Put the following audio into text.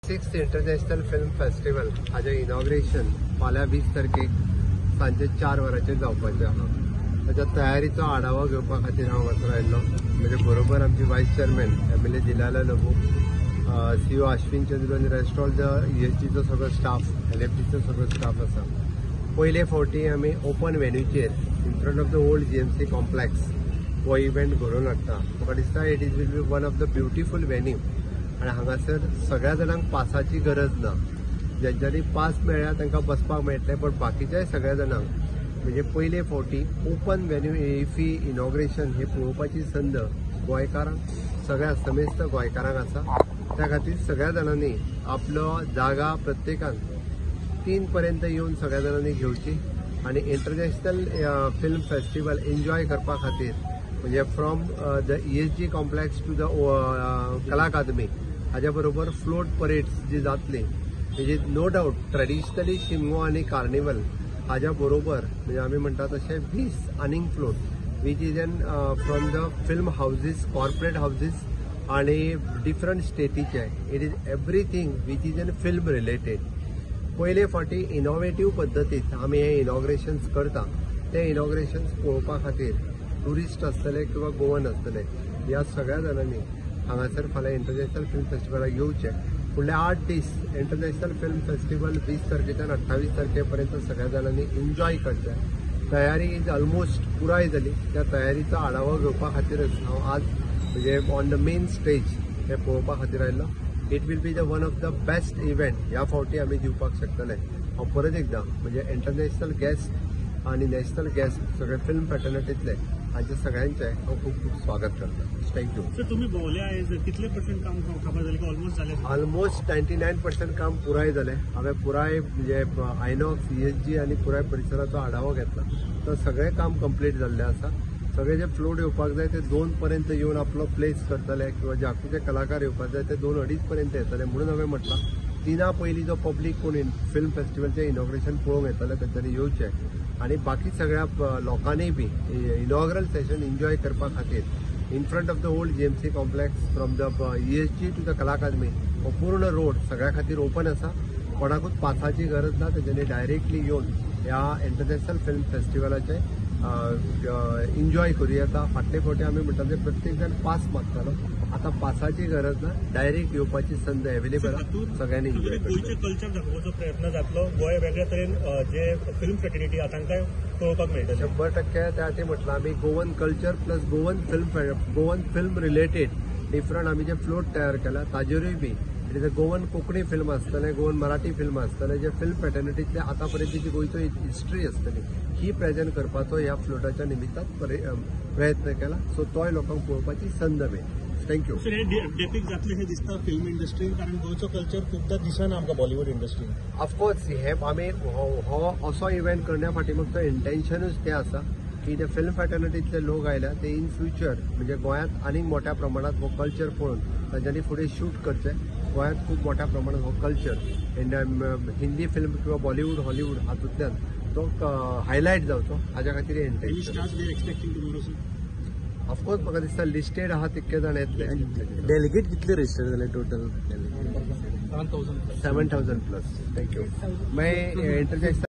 6th international film festival हाजें inauguration फाल्यां 20 तारखेक सांजे 4 वरांचेर जावपाचें आहा. ताच्या तयारीचो आढावो घेवपा खातीर हांव हांगासर आयिल्लो. म्हजे बरोबर आमची vice chairman MLA Delilah Lobo, CO Ashwin Chandru आनी रेस्ट ऑल the ESGचो सगळो स्टाफ, LFTचो सगळो स्टाफ आसा. पयले फावटी आमी ओपन व्हेन्यूचेर in front of the old GMC complex हो इव्हेंट घडोवन हाडटा. म्हाका दिसता it is will be one of the beautiful venue आनी हांगासर सगळ्या जाणांक पासाची गरज ना. ज्यांच्यांनी पास मेळ्ळ्या तांकां बसपाक मेळटलें, बट बाकीच्याय सगळ्या जाणांक म्हणजे पयले फावटी ओपन व्हेन्यू इफी इनॉग्रेशन हे पळोवपाची संद गोंयकारांक, सगळ्या समेस्त गोंयकारांक आसा. त्या खातीर सगळ्या जाणांनी आपलो जागा प्रत्येकान 3 पर्यंत येवन सगळ्या जाणांनी घेवची आनी इंटरनॅशनल फिल्म फेस्टिवल एन्जॉय करपा खातीर म्हणजे from the ESG complex to the Kala Akademi हाज्या बरोबर फ्लोट परेड्स जी जातली, म्हणजे नो डावट ट्रेडिशनली शिमगो आनी कार्निवल हाज्या बरोबर म्हणजे आमी म्हणटा तशें 20 आनीक float which is an from the film houses, corporate houses आनी different स्टेटीचे. It is everything which is an film related. पयले फावटी इनोवेटीव पद्दतीत आमी हे इनॉग्रेशन्स करता. ते इनॉग्रेशन्स पळोवपा खातीर ट्युरिस्ट आसतले किंवा गोवन आसतले ह्या सगळ्या जाणांनी हांगासर फाल्यां इंटरनॅशनल फिल्म फेस्टिवलाक येवचें. फुडले 8 दीस इंटरनॅशनल फिल्म फेस्टिवल 20 तारखेच्यान 28 तारखे पर्यंत सगळ्या जाणांनी एन्जॉय करचें. तयारी is almost पुराय जाली. त्या तयारीचो आढावो घेवपा खातीरच हांव आज म्हणजे ऑन the main stage हे पळोवपा खातीर आयिल्लो. It will be the one of the best event ह्या फावटी आमी दिवपाक शकतले. हांव परत एकदां म्हणजे इंटरनॅशनल गेस्ट आनी नॅशनल गेस्ट सगळे फिल्म फ्रेटर्निटींतले हांचे सगळ्यांचें हांव खूब खूब स्वागत करता. Thank you. Sir, तुम्ही भोवले आयज, कितले पर्सेंट काम काबार जालें की ऑलमोस्ट जालें? ऑलमोस्ट 99% काम पुराय जालें. हांवें पुराय म्हणजे आयनॉक्स, ESG आनी पुराय परिसराचो आढावो घेतला. तर सगळें काम कंप्लीट जाल्लें आसा. सगळे जे फ्लोट येवपाक जाय ते 2 पर्यंत येवन आपलो प्लेस करतले किंवा जे कलाकार येवपाक जाय ते 2-2.5 पर्यंत येतले. म्हणून हांवें म्हटलां 3 पयलीं जो पब्लीक कोण फिल्म फेस्टिवलचें इनॉग्रेशन पळोवंक येतले तेंच्यांनी येवचें आनी बाकी सगळ्या लोकांनी बी इनॉग्रल सेशन एन्जॉय करपा खातीर in front of the old GMC complex from the ESG to the Kala Akademi हो पूर्ण रोड सगळ्या खातीर ओपन आसा. कोणाकूच पासाची गरज ना. तेंच्यांनी डायरेक्टली येवन ह्या इंटरनॅशनल फिल्म फेस्टिवलाचें एन्जॉय करूं येता. फाटले फावटी आमी म्हणटा ते प्रत्येक जाण पास मागतालो, आतां पासाची गरज ना, डायरेक्ट येवपाची संद अवेलेबल आसा. सगळ्यांनी एन्जॉय करचें. गोंयचें कल्चर दाखोवपाचो प्रयत्न जातलो, गोंय वेगळ्या तरेन जे फिल्म फ्रेटर्निटी आसा तांकां पळोवपाक मेळटलें. 100% त्या खातीर म्हटलां आमी Goan culture plus Goan film, Goan film related different आमी जे फ्लोट तयार केला ताजेरूय बी it is a Goan Konkani film आसतलें, गोवन मराठी फिल्म आसतलें, जे फिल्म फ्रेटर्निटींतले आतां पर्यंतची गोंयचो हिस्ट्री आसतली ही प्रेजेंट करपाचो ह्या फ्लोटाच्या निमित्तान प्रयत्न केला. सो तोय लोकांक पळोवपाची संद मेळ्ळी. Thank you. Sir, हे डेपिक्ट जातलें हें दिसता फिल्म इंडस्ट्रीन, कारण गोंयचो कल्चर खूबदां दिसना आमकां बॉलिवूड इंडस्ट्रीन. ऑफकोर्स हे आमी हो असो इव्हेंट करण्या फाटी मागचो इंटेन्शनूच तें आसा की ते फिल्म फ्रेटर्निटींतले लोक आयल्या ते इन फ्युचर म्हणजे गोंयांत आनीक मोठ्या प्रमाणांत हो कल्चर पळोवन तांच्यांनी फुडें शूट करचें. गोंयांत खूब मोठ्या प्रमाणात हो कल्चर हिंदी फिल्म किंवा बॉलिवूड, हॉलिवूड हातूंतल्यान तो हायलायट जावचो हाज्या खातीर intention. Of course म्हाका दिसता लिस्टेड आहा तितके जाण येतले. डेलिगेट कितले रजिस्टर जाले total? 7,000 plus. Thank you. मागीर इंटरनॅशनल